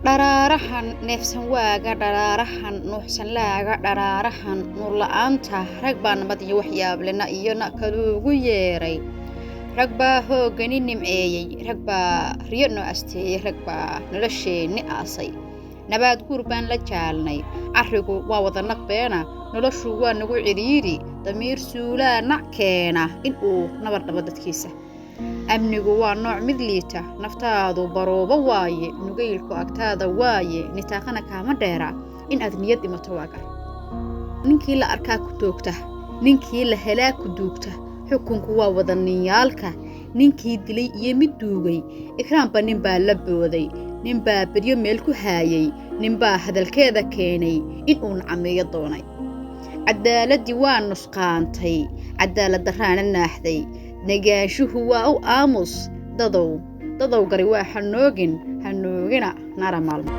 Dharaarahan neefsan waaga, dharaarahan nuuxsan laaga, dharaarahan nuur la'aanta, rag baa nabad iyo waxyaablena iyona kaluugu yeeray. Rag baa hooggani nimceeyey, rag baa riyo noo asteeyey, rag baa nolosheenni aasay. Nabaad guur baan la jaalnay, carrigu waa wada naqbeena, noloshu waa nagu cidhiidhi, damiir suulaa nac keena inuu nabar dhabo dadkiisa. Amnigu waa nooc mid liita, naftaadu baroobo waaye, nugaylku agtaada waaye, nitaaqana kaama dheera, in aad niyad dhimato waa gar. Ninkii la arkaa ku toogta, ninkii la helaa ku duugta, xukunku waa wada ninyaalka, ninkii dilay iyo mid duugay, ikraamba ninbaa la booday, ninbaa beryo meel ku haayay, ninbaa hadalkeeda keenay inuu nacameeyo doonay. Cadaaladii waa nusqaantay, cadaalad darraana naaxday, nagaanshuhu waa u aamus, dadow dadow gari waa hanoogin, hanoogina nara maalmo.